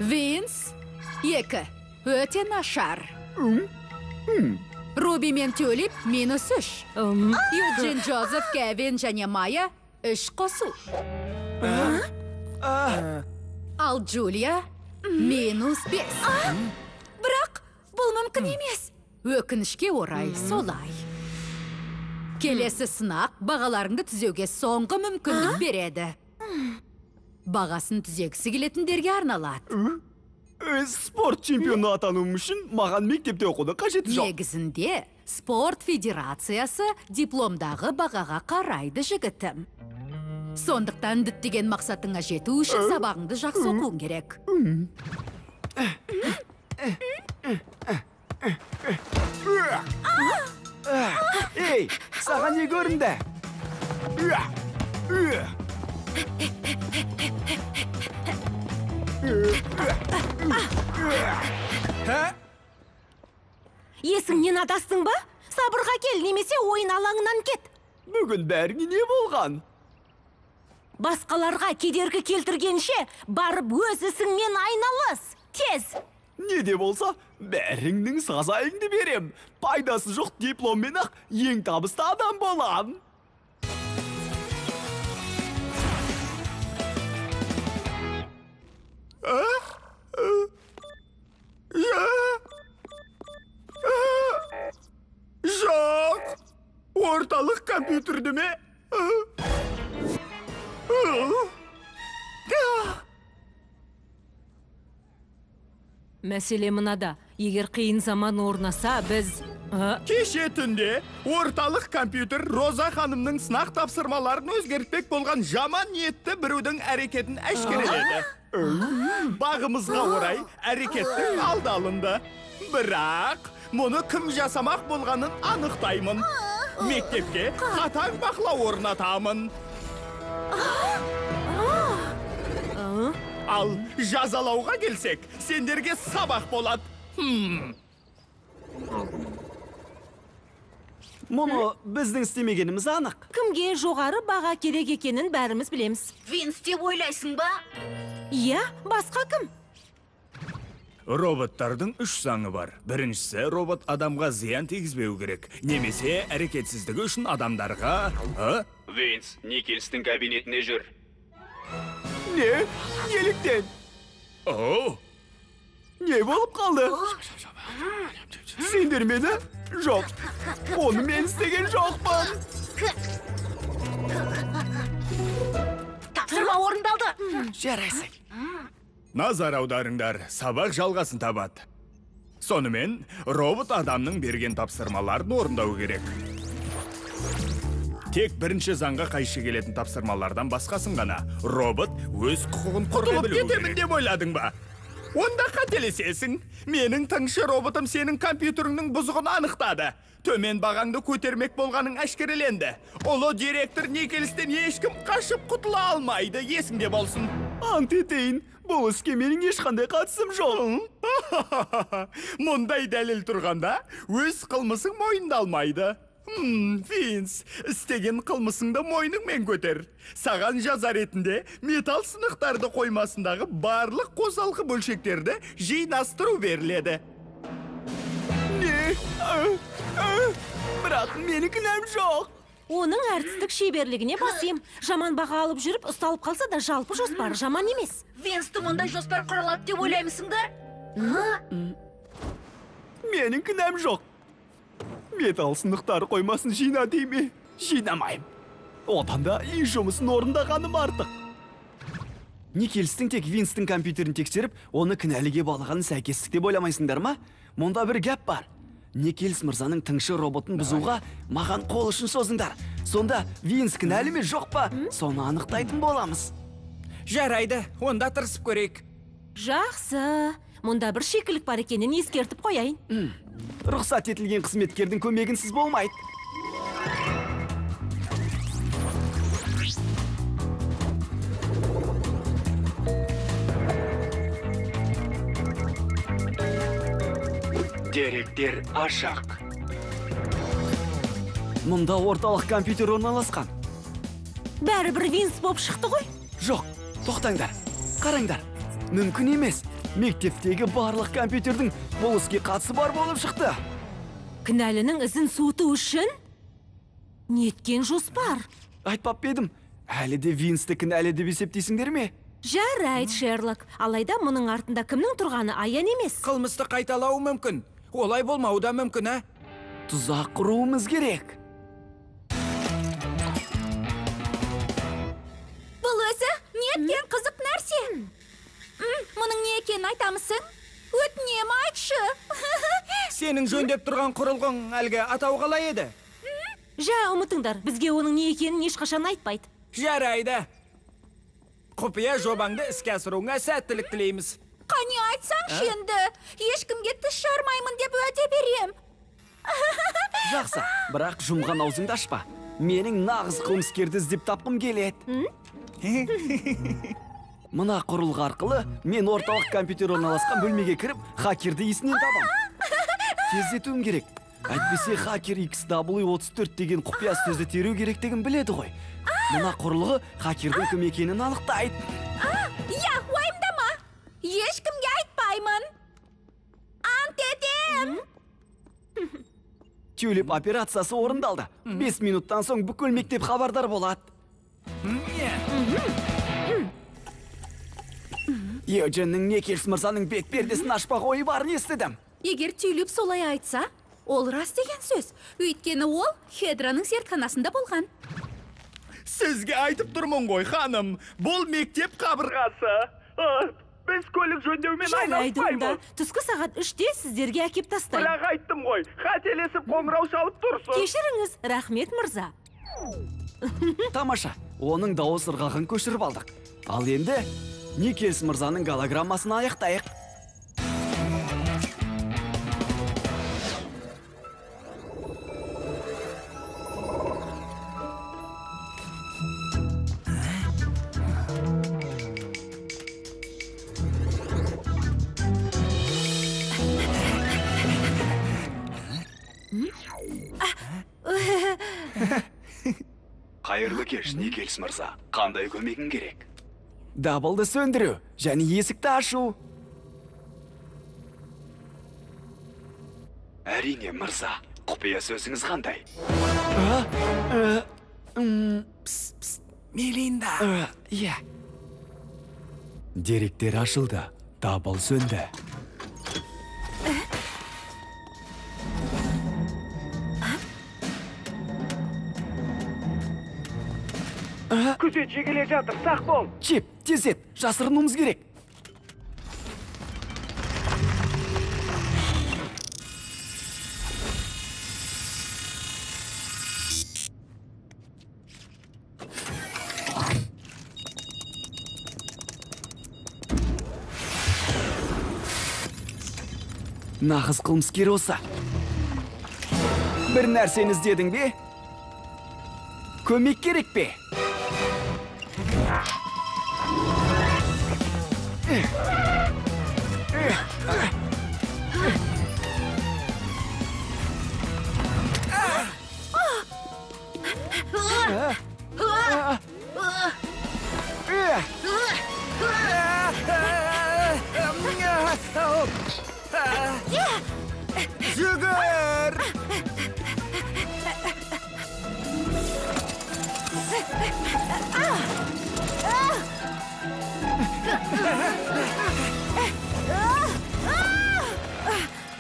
Винс 2. Өте нашар. Руби мен Тюлип -3. Юджин, Джозеф, Кевин және Майя 3 қосу. Ал Джулия -5. Бірақ бұл мүмкін емес. Өкінішке орай солай. Келесі сынақ бағаларыңды түзеуге соңғы мүмкіндік береді. Бағасын түзегісі келетіндерге арналады. Спорт чемпионы атануым үшін маған мектепте оқудың қажеті жоқ. Негізінде спорт федерациясы дипломдағы бағаға қарайды, жігітім. Сондықтан діттеген мақсатыңа жету үшін сабағыңды жақсы оқуың керек. Ей, саған не көрінді? Есіңнен адастың ба? Сабырға кел, немесе ойын алаңынан кет. Бүгін бәріне не болған? Басқаларға кедергі келтіргенше, барып өз ісіңмен айналыс. Тез! Не де болса, бәріңнің сазайыңды берем. Пайдасы жоқ дипломмен-ақ ең табысты адам болам. Жоқ! Орталық компьютерді ме? Мәселе мынада. Егер қиын заман орнаса, біз... Кеше түнде орталық компьютер Роза ханымның сынақ тапсырмаларын өзгертпек болған жаман ниетті біреудің әрекетін әшкереледі. Бағымызға орай әрекеттің алды алынды. Бірақ мұны кім жасамақ болғанын анықтаймын. Мектепке қатаң бақылау орнатамын. Ал жазалауға келсек, сендерге сабақ болады. Мұны біздің істемегеніміз анық. Кімге жоғары баға керек екенін бәріміз білеміз. Винс деп ойлайсың ба? Иә, басқа кім? Роботтардың 3 заңы бар. Біріншісі, робот адамға зиян тигізбеу керек. Немесе әрекетсіздігі үшін адамдарға... Винс, Никельстің кабинетіне жүр. Не? Неліктен? О! Не болып қалды? Сендер мені? Жоқ. Оны мен істеген жоқпын. Тапсырма орындалды. Жарайсың. Назар аударыңдар, сабақ жалғасын табады. Сонымен, робот адамның берген тапсырмаларын орындау керек. Тек бірінші заңға қайшы келетін тапсырмалардан басқасын ғана робот өз құқығын қорғай білуі керек. Кетемін деп ойладың ба? Онда қателесесің. Менің тыңшы роботым сенің компьютеріңнің бұзығын анықтады. Төмен бағаңды көтермек болғаның әшкереленді. Ұлы директор Никельстен ешкім қашып құтыла алмайды, есіңде болсын. Ант етейін, бұл іске менің ешқандай қатысым жоқ. Мұндай дәлел тұрғанда өз қылмысың мойындалмайды. Винс, істеген қылмысыңды мойныңмен көтер. Саған жаза ретінде металл сынықтарды қоймасындағы барлық қосалқы бөлшектерді жинастыру беріледі. Не? Бірақ менің кінәм жоқ. Оның әртістік шеберлігіне бас ием. Жаман баға алып жүріп, ұсталып қалса да жалпы жоспары жаман емес. Винсті мұндай жоспар құралады деп ойлаймысыңдар? Менің кінәм жоқ. Металл сынықтары қоймасын жина дей ме? Жинамаймын. Одан да үй жұмысын орындағаным артық. Никельстің тек Винстің компьютерін тексеріп, оны кінәліге балағанын сәйкестік деп ойламайсыңдар ма? Мұнда бір гәп бар. Никельс мырзаның тыңшы роботын бұзуға маған қол ұшын созыңдар. Сонда Винс кінәлі ме жоқ па? Соны анықтайтын боламыз. Жарайды, онда тырысып көрейік. Жақсы. Мұнда бір шикілік бар екенін ескертіп қояйын. Рұқсат етілген қызметкердің көмегінсіз болмайды. Деректер ашық. Мұнда орталық компьютер орналасқан. Бәрібір Винс боп шықты ғой. Жоқ, тоқтаңдар, қараңдар. Мүмкін емес. Мектептегі барлық компьютердің бұл іске қатысы бар болып шықты. Кінәлінің ізін суыту үшін неткен жоспар? Айтпап па едім, әлі де Винсті кінәлі деп есептейсіңдер ме? Жарайды, Шерлок. Алайда мұның артында кімнің тұрғаны аян емес. Қылмысты қайталауы мүмкін. Олай болмауы да мүмкін, ә? Тұзақ құруымыз керек. Бұл өзі неткен қызық нәрсе. Мұның не екенін айтамысың? Өтінем, айтшы. Сенің жөндеп тұрған құрылғың әлгі атау қалай еді? Жа, ұмытыңдар, бізге оның не екенін ешқашан айтпайды. Жарайды. Құпия жобаңды іске асыруыңа сәттілік тілейміз. Қане айтсаңшы енді, ешкімге тіс жармаймын деп уәде берем. Жақсы, бірақ жұмған аузыңды ашпа. Менің нағыз қылмыскерді іздеп тапқым келеді. Мына құрылғы арқылы мен орталық компьютер орналасқан бөлмеге кіріп, хакерді есінен табам. Тездетуім керек. Әйтпесе хакер XW34 деген құпия сөзді теру керектігін біледі ғой. Мына құрылғы хакердің кім екенін анықтайды. Иә, уайымдама. Ешкімге айтпаймын. Ант етем. Тюлип операциясы орындалды. 5 минуттан соң бүкіл мектеп хабардар болады. Еудженнің Никельс мырзаның бет пердесін ашпақ ойы барын естідім. Егер Тюлип солай айтса, ол рас деген сөз. Өйткені ол Хедраның зертханасында болған. Сізге айтып тұрмын ғой, ханым. Бұл мектеп қабырғасы. Біз көлік жөндеумен айналыспаймыз. Түскі сағат 3-те сіздерге әкеп тастаймын. Бірақ айттым ғой, қателесіп қоңырау шалып тұрсыз. Кешіріңіз, рахмет мырза. Тамаша, оның дауыс ырғағын көшіріп алдық. Ал енді Никельс мырзаның голограммасын аяқтайық. Қайырлы кеш, Никельс мырза. Қандай көмегің керек? Дабылды сөндіру және есікті ашу. Әрине, мырза. Құпия сөзіңіз қандай? Пс, Мелинда. Иә. Деректер ашылды. Дабыл сөнді. Күзетші келе жатыр, сақ бол. Чип, тезет, жасырынуымыз керек. Нағыз қылмыскер осы. Бір нәрсені іздедің бе? Көмек керек пе? Жүгір!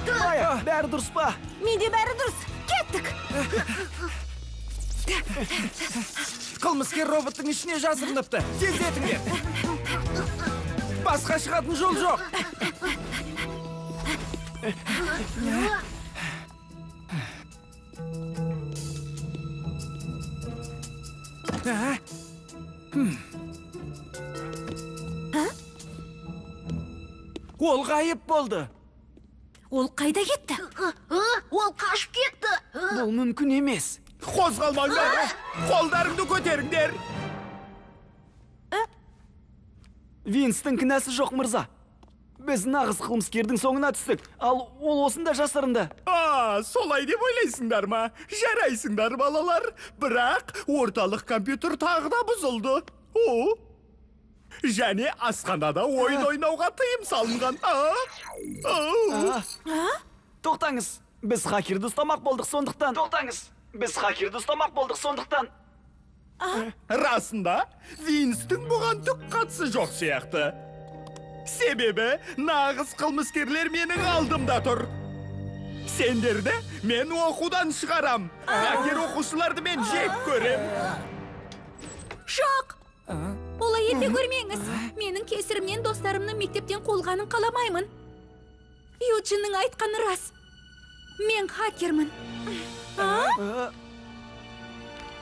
Майя, бәрі дұрыс па? Менде бәрі дұрыс. Кеттік! Қылмыскер роботтың ішіне жасырыныпты. Тездетіңдер! Басқа шығатын жол жоқ. Ол ғайып болды. Ол қайда кетті? Ол қашып кетті. Бұл мүмкін емес. Қозғалмаңдар! Қолдарыңды көтеріңдер! Винстің кінәсі жоқ, мырза. Біз нағыз қылмыскердің соңына түстік, ал ол осында жасырынды. А, солай деп ойлайсыңдар ма? Жарайсыңдар, балалар. Бірақ орталық компьютер тағы да бұзылды. О! Және асханада ойын ойнауға тыйым салынған. Тоқтаңыз, біз хакерді ұстамақ болдық, сондықтан. Тоқтаңыз, біз хакерді ұстамақ болдық, сондықтан. Расында, Винстің бұған түк қатысы жоқ сияқты. Себебі нағыз қылмыскерлер менің алдымда тұр. Сендерді мен оқудан шығарам. Хакер оқушыларды мен жек көрем. Жоқ! Олай ете көрмеңіз. Менің кесірімнен достарымның мектептен қуылғанын қаламаймын. Юджиннің айтқаны рас. Мен хакермін.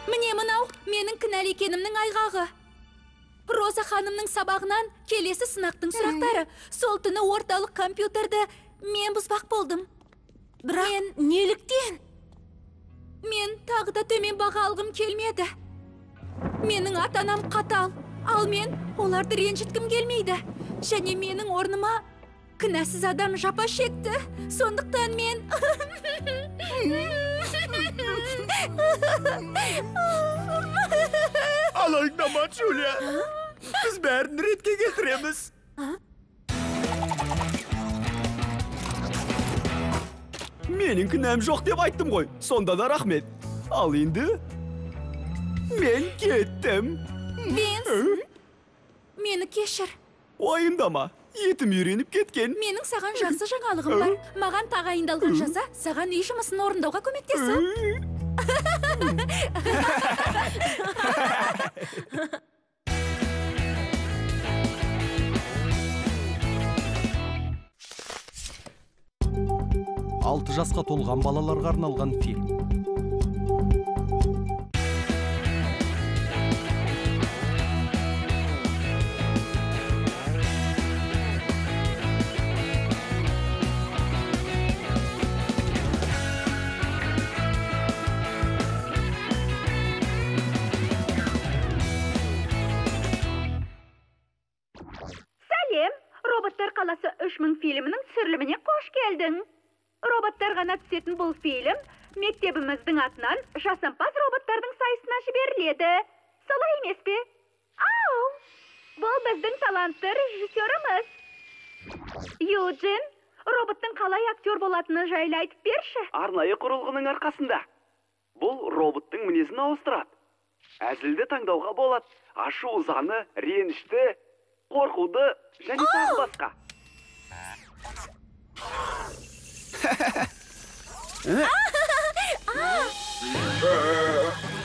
Міне мынау менің кінәлі екенімнің айғағы. Роза ханымның сабағынан келесі сынақтың сұрақтары. Сол түні орталық компьютерді мен бұзбақ болдым. Бірақ неліктен? Мен тағы да төмен баға алғым келмеді. Менің ата-анам қатал, ал мен оларды ренжіткім келмейді. Және менің орныма кінәсіз адам жапа шекті. Сондықтан мен... Алаңдама, Джулия. Біз бәрін ретке келтіреміз. Менің кінәм жоқ деп айттым ғой. Сонда да рахмет. Ал енді мен кеттім. Винс, мені кешір. Уайымдама, етім үйреніп кеткен. Менің саған жақсы жаңалығым бар. Маған тағайындалған жаза саған үй жұмысын орындауға көмектесу. 6 жасқа толған балаларға арналған фильм. Сәлем! Роботтар қаласы 3000 фильмінің түсіріліміне қош келдің. Роботтар ғана түсетін бұл фильм мектебіміздің атынан жасампаз роботтардың сайысына жіберіледі. Солай емес пе? Ау! Бұл біздің талантты режиссеріміз. Юджин, роботтың қалай актер болатыны жайлы айтып берші. Арнайы құрылғының арқасында. Бұл роботтың мінезін ауыстырады. Әзілді таңдауға болады. Ашу ызаны, ренішті, қорқуды және тағы басқа.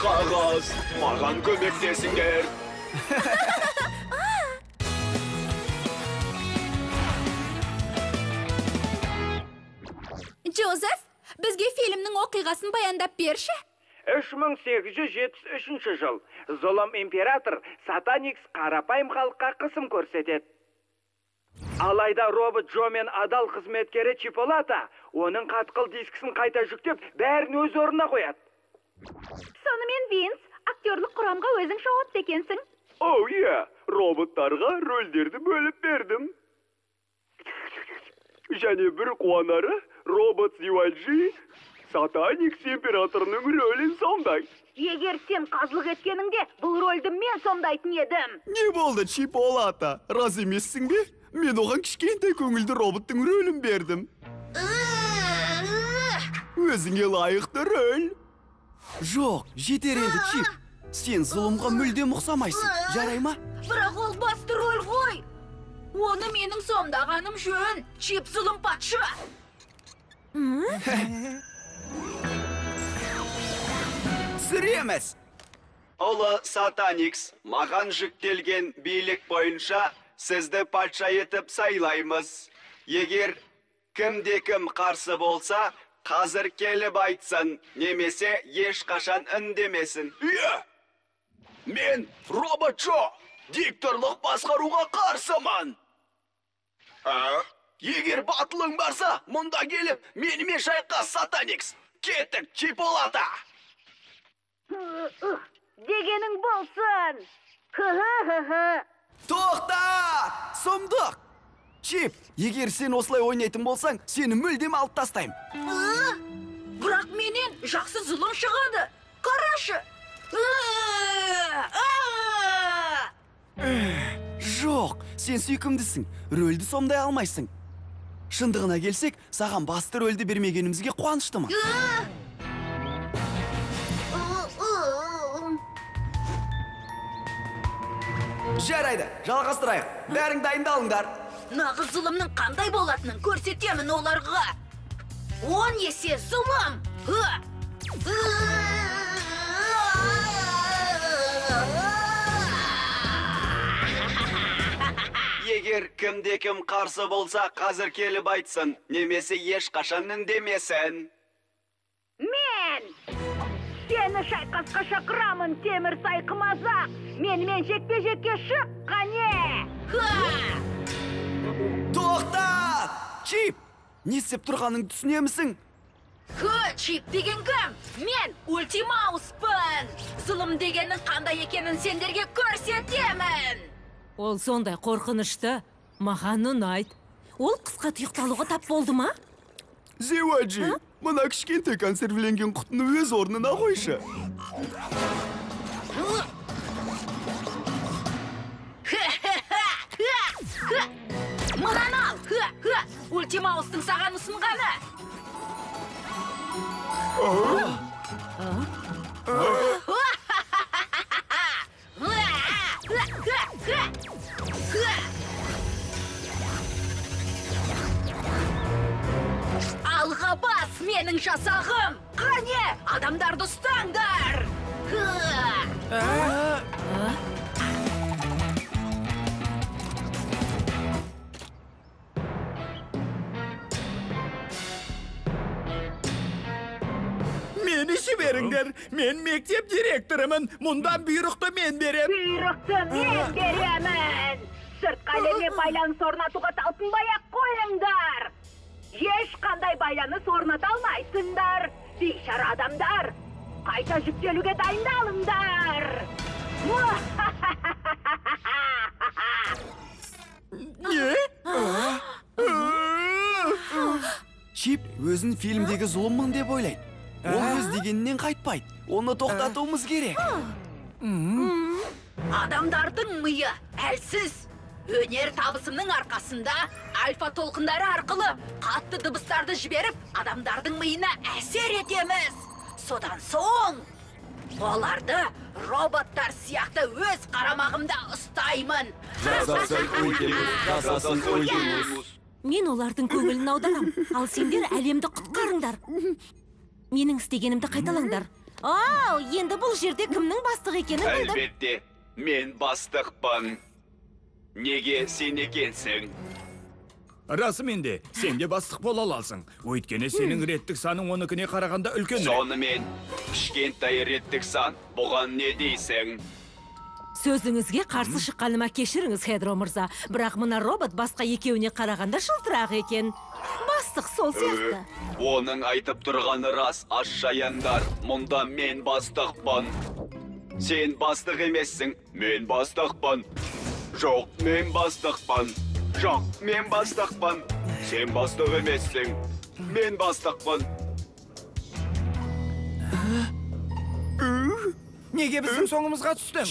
Қағаз, маған көмектесіңдер. Джозеф, бізге фильмнің оқиғасын баяндап берші. 3873 жыл. Зұлым император Сатаникс қарапайым халыққа қысым көрсетеді. Алайда робот Джо мен адал қызметкері Чиполата оның қатқыл дискісін қайта жүктеп, бәрін өз орнына қояды. Сонымен, Винс, актерлік құрамға өзің жауапты екенсің. Оу, иә, роботтарға рөлдерді бөліп бердім. Және бір қуанары, робот Зивальджи Сатаникс императорының рөлін сомдайды. Егер сен қазылық еткеніңде, бұл рөлді мен сомдайтын едім. Не болды, Чиполата? Разы емессің бе? Мен оған кішкентай көңілді роботтың рөлін бердім. Өзіңе лайықты рөл. Жоқ, жетер енді, Чип. Сен зұлымға мүлдем ұқсамайсың, жарай ма? Бірақ ол басты рөл ғой. Оны менің сомдағаным жөн. Чип зұлым патша. Түсіреміз. Ұлы Сатаникс, маған жүктелген билік бойынша сізді патша етіп сайлаймыз. Егер кімде-кім қарсы болса, қазір келіп айтсын, немесе ешқашан үндемесін. Иә! Мен робот Джо, дикторлық басқаруға қарсымын. Егер батылың барса, мұнда келіп, менімен шайқас, Сатаникс. Кеттік, Чиполата! Дегенің болсын! Тоқта! Сұмдық! Чип, егер сен осылай ойнайтын болсаң, сені мүлдем алып тастаймын. Бірақ менен жақсы зұлым шығады. Қарашы! Жоқ, сен сүйкімдісің. Рөлді сомдай алмайсың. Шындығына келсек, саған басты рөлді бермегенімізге қуаныштымын. Жарайды, жалғастырайық. Бәрің дайындалыңдар. Нағыз зұлымның қандай болатынын көрсетемін оларға. 10 есе зұлым. Егер кімде-кім қарсы болса, қазір келіп айтсын, немесе ешқашан үндемесін. Мен сені шайқасқа шақырамын, темір сайқымазақ. Менімен жекпе-жекке шық, қане! Тоқта! Чип! Не істеп тұрғаныңды түсінемісің? Чип деген кім? Мен Ультимауспын! Зұлым дегеннің қандай екенін сендерге көрсетемін! Ол сондай қорқынышты. Маған ұнайды. Ол қысқа тұйықталуға тап болды ма? Зеуаджи, мына кішкентай консервіленген құтыны өз орнына қойшы. Мынаны ал! Ультимаустың саған ұсынғаны! Алға бас, менің жасағым! Қане, адамдарды ұстаңдар! Мені жіберіңдер, мен мектеп директорымын. Мұндан бұйрықты мен берем. Бұйрықты мен беремін. Сыртқы әлеммен байланыс орнатуға талпынбай-ақ қойыңдар. Ешқандай байланыс орната алмайсыңдар. Бейшара адамдар, қайта жүктелуге дайындалыңдар. Не? Чип өзін фильмдегі зұлыммын деп ойлайды. Ол өз дегенінен қайтпайды. Оны тоқтатуымыз керек. Адамдардың миы әлсіз. Өнер табысымның арқасында альфа толқындары арқылы қатты дыбыстарды жіберіп, адамдардың миына әсер етеміз. Содан соң оларды роботтар сияқты өз қарамағымда ұстаймын. Жасасын Ультимус, жасасын Ультимус. Мен олардың көңілін аударам, ал сендер әлемді құтқарыңдар. Менің істегенімді қайталаңдар. Ау, енді бұл жерде кімнің бастық екенін білдім. Әлбетте, мен бастықпын. Неге сен екенсің? Расымен де, сен де бастық бола аласың. Өйткені сенің реттік саның оныкіне қарағанда үлкенірек. Сонымен, кішкентай реттік сан, бұған не дейсің? Сөзіңізге қарсы шыққаныма кешіріңіз, Хедро мырза. Бірақ мына робот басқа екеуіне қарағанда жылтырақ екен. Бастық сол сияқты. Оның айтып тұрғаны рас, ашшаяндар. Мұнда мен бастықпын. Сен бастық емессің, мен бастықпын. Жоқ, мен бастықпын. Жоқ, мен бастықпын. Сен бастық емессің, мен бастықпын. Неге біздің соңымызға түстің?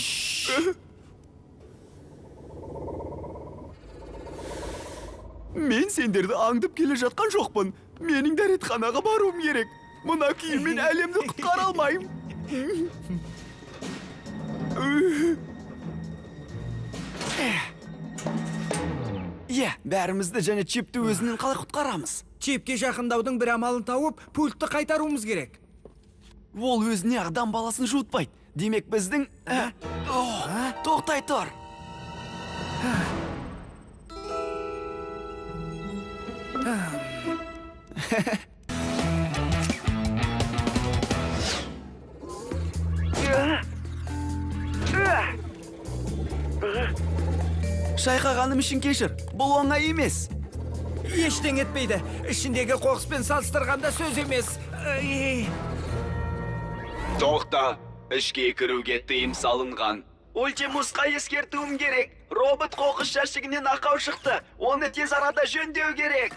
Мен сендерді аңдып келе жатқан жоқпын. Менің дәретханаға баруым керек. Мына күйіммен әлемді құтқара алмаймын. Иә, бәрімізді және Чипті өзінен қалай құтқарамыз? Чипке жақындаудың бір амалын тауып, пультті қайтаруымыз керек. Ол өзіне адам баласын жуытпайды. Демек біздің... Тоқтай тұр! Шайқағаным үшін кешір. Бұл оңай емес. Ештеңе етпейді. Ішіндегі қоқыспен салыстырғанда сөз емес. Тоқта, ішке кіруге тыйым салынған. Ультимусқа ескертуім керек. Робот қоқыс жәшігінен ақау шықты. Оны тез арада жөндеу керек.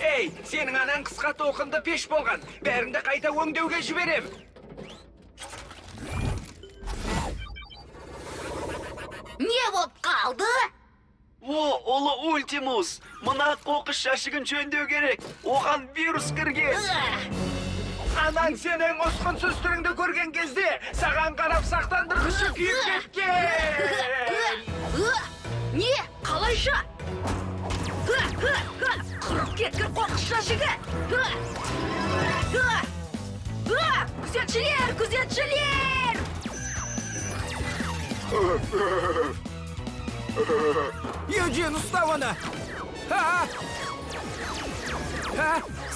Ей, сенің анаң қысқа толқынды пеш болған. Бәріңді қайта өңдеуге жіберем. Не болып қалды? қалды? О, ұлы Ультимус, мына қоқыс жәшігін жөндеу керек. Оған вирус кірген. Анаң сенің ұсқынсыз түріңді көрген кезде саған қарап сақтандырғышы күйіп кеткен. Не? Қалайша? Құрып кеткір қоқыс жәшігі. Күзетшілер, күзетшілер! Юджин, ұста оны!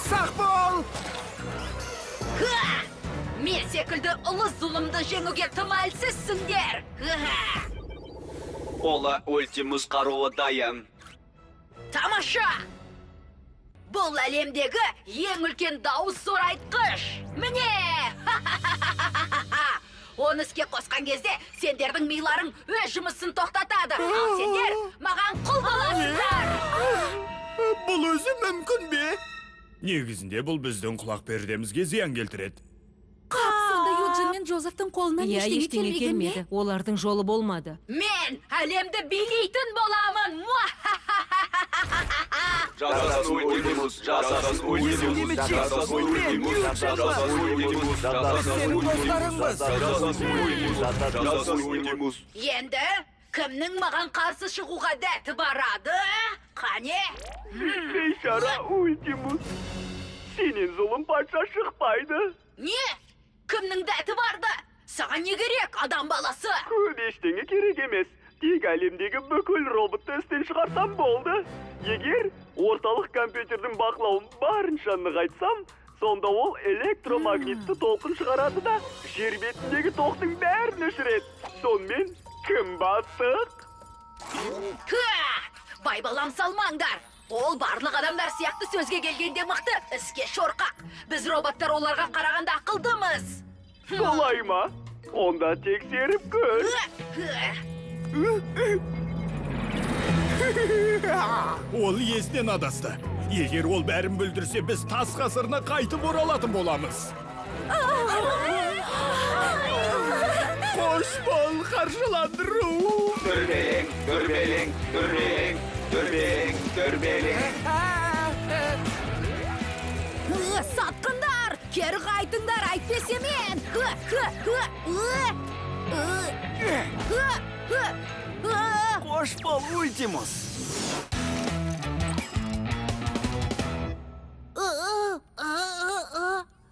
Сақ бол! Мен секілді ұлы зұлымды жеңуге тым әлсізсіңдер! Ұлы Ультимус қаруы дайын. Тамаша! Бұл әлемдегі ең үлкен дауыс зорайтқыш! Міне! Оны іске қосқан кезде сендердің миларың өз жұмысын тоқтатады. Ал сендер маған құл боласыңдар! Бұл өзі мүмкін бе? Негізінде бұл біздің құлақ пердемізге зиян келтіреді. Қап, сонда Юджин мен Джозефтің қолынан ештеңе келмеді. Олардың жолы болмады. Мен әлемді билейтін боламын! Жасасын Ультимус, жасасын Ультимус, жасасын Ультимус, жасасын Ультимус, Сенің достарыңбыз. жасасын Ультимус, жасасын Ультимус. Енді кімнің маған қарсы шығуға дәті барады? Қане? Бейшара Ультимус, сенен зұлым патша шықпайды. Не? Кімнің дәті барды? Саған не керек, адам баласы? Көп ештеңе керек емес. Тек әлемдегі бүкіл роботты істен шығарсам болды. Егер орталық компьютердің бақылауын барынша нығайтсам, сонда ол электромагнитті толқын шығарады да, жер бетіндегі тоқтың бәрін өшіреді. Сонымен кім бастық? Байбалам салмаңдар! Ол барлық адамдар сияқты сөзге келгенде мықты, іске шорқақ. Біз роботтар оларға қарағанда ақылдымыз. Солай ма? Онда тексеріп көр. Ол есінен адасты. Егер ол бәрін бүлдірсе, біз тас ғасырына қайтып оралатын боламыз. Қош бол, қаржыландыру! Дүрбелең, дүрбелең, дүрбелең, дүрбелең, дүрбелең. Сатқындар! Кері қайтыңдар, әйтпесе мен! Қош бол, Ультимус!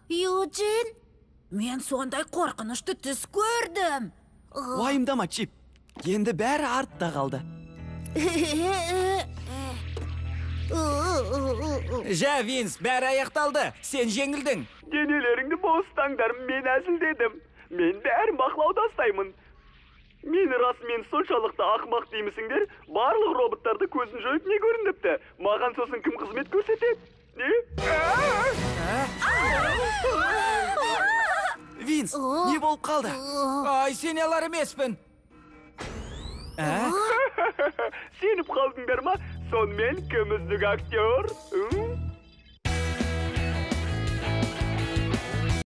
Юджин, мен сондай қорқынышты түс көрдім. Уайымдама, Чип. Енді бәрі артта қалды. Жә, Винс, бәрі аяқталды. Сен жеңілдің. Денелеріңді бостаңдар, мен әзілдедім. Мен бәрін бақылауда ұстаймын. Мені расымен соншалықты ақымақ деймісіңдер? Барлық роботтарды көзін жойып не көрініпті? Маған сосын кім қызмет көрсетеді? Не? Винс, не болып қалды? Ай, сене алар емеспін. Сеніп қалдыңдар ма? Сонымен кім үздік актер?